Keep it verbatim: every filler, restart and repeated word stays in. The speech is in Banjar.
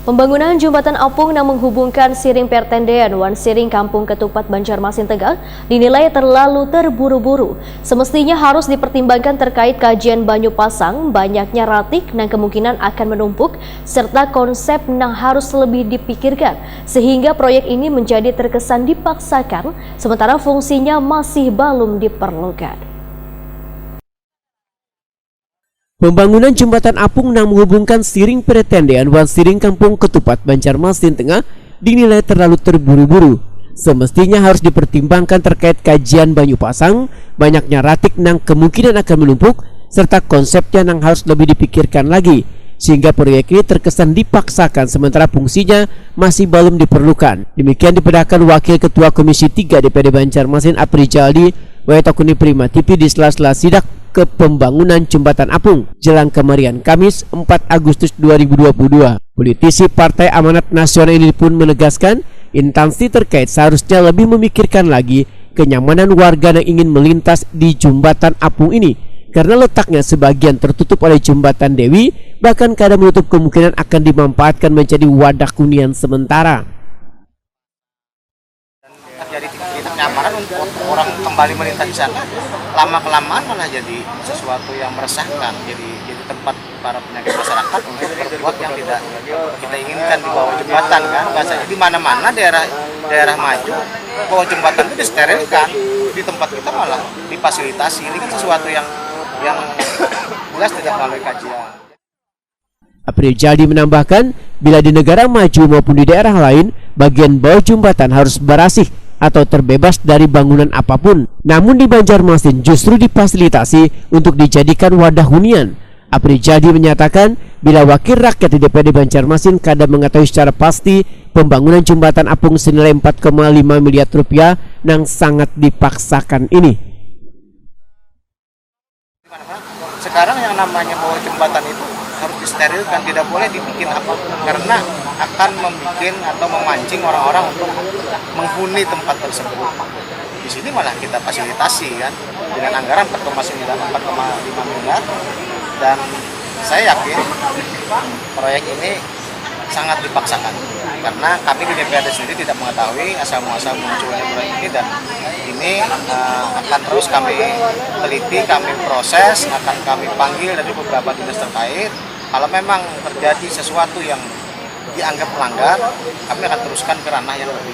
Pembangunan jembatan apung nang menghubungkan Siring Pertendean wan Siring Kampung Ketupat Banjarmasin Tengah dinilai terlalu terburu-buru. Semestinya harus dipertimbangkan terkait kajian banyu pasang, banyaknya ratik nang kemungkinan akan menumpuk, serta konsep nang harus lebih dipikirkan, sehingga proyek ini menjadi terkesan dipaksakan, sementara fungsinya masih balum diperlukan. Pembangunan jembatan apung nang menghubungkan Siring Peretendean wan Siring Kampung Ketupat Banjarmasin Tengah dinilai terlalu terburu-buru. Semestinya harus dipertimbangkan terkait kajian banyu pasang, banyaknya ratik nang kemungkinan akan menumpuk, serta konsepnya nang harus lebih dipikirkan lagi, sehingga proyek ini terkesan dipaksakan sementara fungsinya masih balum diperlukan. Demikian dipedahkan Wakil Ketua Komisi tiga D P D Banjarmasin Apri Jaldi, Weta Kuni Prima T V di sela-sela sidak ke pembangunan jembatan apung jelang kemarian Kamis empat Agustus dua ribu dua puluh dua. Politisi Partai Amanat Nasional ini pun menegaskan, instansi terkait seharusnya lebih memikirkan lagi kenyamanan warga yang ingin melintas di jembatan apung ini karena letaknya sebagian tertutup oleh jembatan Dewi, bahkan kada menutup kemungkinan akan dimanfaatkan menjadi wadah hunian sementara. Terjadi ketidaknyamanan untuk orang kembali melintas di sana, lama kelamaan malah jadi sesuatu yang meresahkan, jadi jadi tempat para penyakit masyarakat untuk berbuat yang tidak kita inginkan di bawah jembatan kan. Bahasanya di mana-mana daerah daerah maju, bawah jembatan itu disterilkan, di tempat kita malah difasilitasi. Ini kan sesuatu yang yang jelas tidak melalui kajian. April Jaldi menambahkan, bila di negara maju maupun di daerah lain, bagian bawah jembatan harus barasih atau terbebas dari bangunan apapun. Namun di Banjarmasin justru difasilitasi untuk dijadikan wadah hunian. April Jaldi menyatakan, bila wakil rakyat di D P D Banjarmasin kada mengetahui secara pasti pembangunan jembatan apung senilai empat koma lima miliar rupiah nang sangat dipaksakan ini. Sekarang yang namanya bawah jembatan itu harus disterilkan, tidak boleh dibikin apa karena akan membuat atau memancing orang-orang untuk menghuni tempat tersebut. Di sini malah kita fasilitasi kan dengan anggaran empat koma sembilan, empat koma lima miliar, dan saya yakin proyek ini sangat dipaksakan karena kami di D P R D sendiri tidak mengetahui asal muasal munculnya proyek ini, dan ini uh, akan terus kami teliti, kami proses, akan kami panggil dari beberapa dinas terkait. Kalau memang terjadi sesuatu yang dianggap melanggar, kami akan teruskan ke ranah yang lebih